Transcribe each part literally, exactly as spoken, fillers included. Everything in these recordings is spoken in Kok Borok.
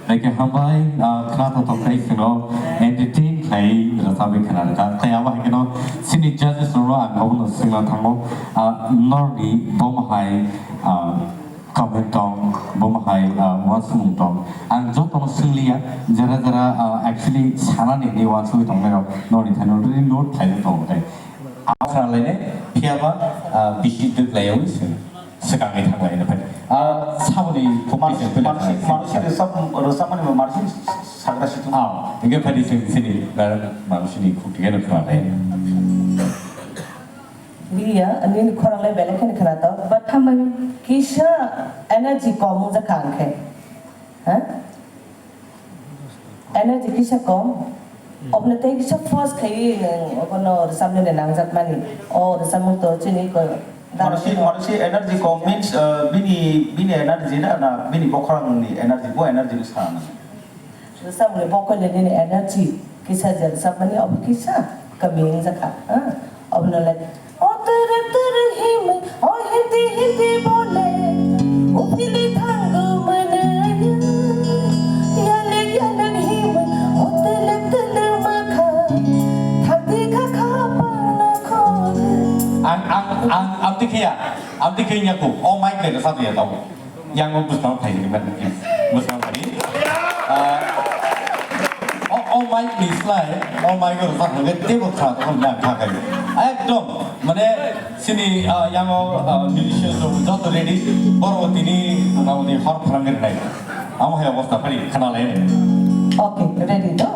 Thank you, hambai, ah, khna tongthok khai chwngno entertain khlai rwchabwi khna rwkha. Tei abo hai kheno chini judges rokno ang obono swngna thango, ah, norni bomo hai, ah, comment tong, bomo hai, ah, uansukmung tong. Ang jotono swngliya, jara jara, ah, actually sanani hinwi uansugwi tongnairok norni thani already note khlaijak tongo tei. Abo khna lainai, phiyaba, ah, bisi dwk laiyawi swng. Swkangni thanglaina phai. Ah, saboni Mansi, mansi, mansi rwchap, rwchapmani bo mansi sagra situng. Ah, hingke phai di sini, sini, bar mansini khukti khe khna lai. Biya, nini khorang le belai kheno khna to. But hambai kisa energy kom wngjakha ang khe. Ha? Energy kisa kom. Obwno tei kisa force khaiwi nwng obono rwchapnani nangjakmani. O rwchapmung to chini ko. Mansi, mansi energy kom means, uh, bini, bini energy na, na bini bokhorangni energy, bo energy ni sana. Rwchapmungni bokhorni nini energy kisa je rwchapmani obo kisa kami wngjakha. Ha? Obono like, o turu turu himwi, o hindi hindi bole, o pili thangu mwnwi, yalek yalek himwi, o tuluk tuluk mwkha, thangti kha kha pang na khogwi. Ang, ang, ang, amtwi khiya, amtwi khiya ku, o mic le rwchap ya tau. Yang o bwskango phaidi man, bwskango phaidi. Ah, o, o mic ni slai, o mic o rwchap hwnkhe teibo khna tongkha hwnwi ang kha khai. Ekdom, mane, chini, ah, yang o, ah, musicians rok joto ready, borok tini, ah, mota moti hor phrang rwnai. Amo hai obostha phaidi, khna lai. Okay, ready to?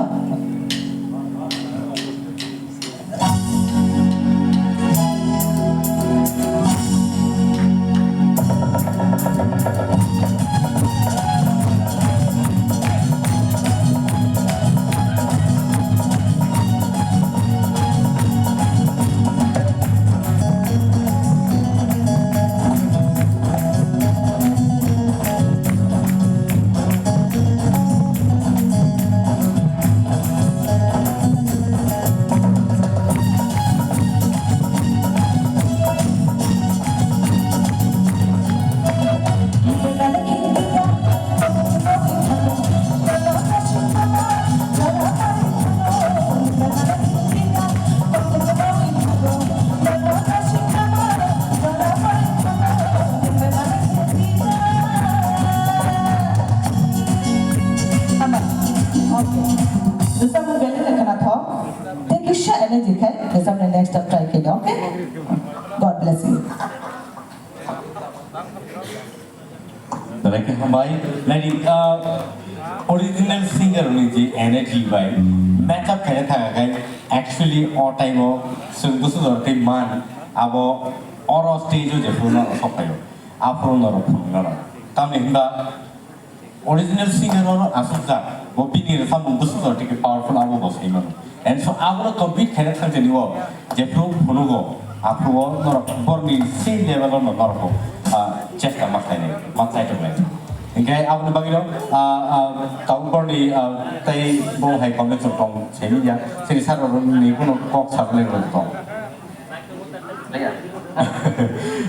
Hambai. Okay. Rwchapmung belai khwnathok. Thank you, sir, energy khai. Rwchapmung next time try khaidi, okay? God bless you. Belai khe hambai. Naidi, ah, original singer ni je energy bai match up khaina thanga khai actually o time o chwng bwswk jora tei man abo oro stage o jephru norok sok phaio. Aphuru norok phunuknano. Tamni hinba original singer oro asukjak. Bo bini rwchapmung bwswk jora tei powerful abo bo sai mano. And so abono compete khaina thangchani o jephru phunugo, aphuru o norok borni same level o norok, ah, chesta ma khlainai, ma khlai tongnai. Hinkhe aboni bagwino, ah, ah, tabuk borni, ah, tei bo hai comment rok tong simi ya, sini sir rok ni kuno kok sabolai rok tong.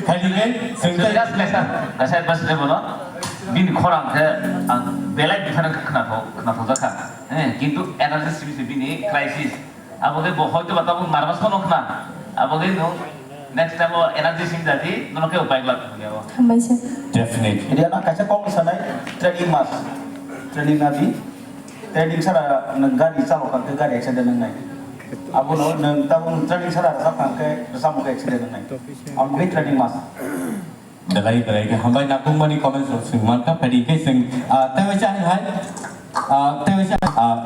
Khaidi khe, chwng tei Kaisa, kaisa, kaisa advice le bono, bini khorang khe ang belai bikhano khnathok, khnathok jakha. Eh, kintu energy simi se bini crisis. Abo khe bo hoito ba tabuk nervous phano khna. Abo khe no next time o energy simi jadi, nono khe upai glak phunukya o. Hambai sir. Definitely. Dia na kaisa kok sanai training mas. Training na di. Training sara nwng gari chalok kha khe gari accident wngnai. Abono nwng tabuk nwng training sara rwchap kha khe rwchapmung khe accident wngnai. Ang khe training mas. Belai belai khe hambai, nakungmani comments rok swng mankha, phaidi khe swng, ah, tei waisa hai hai, ah, tei waisa, ah,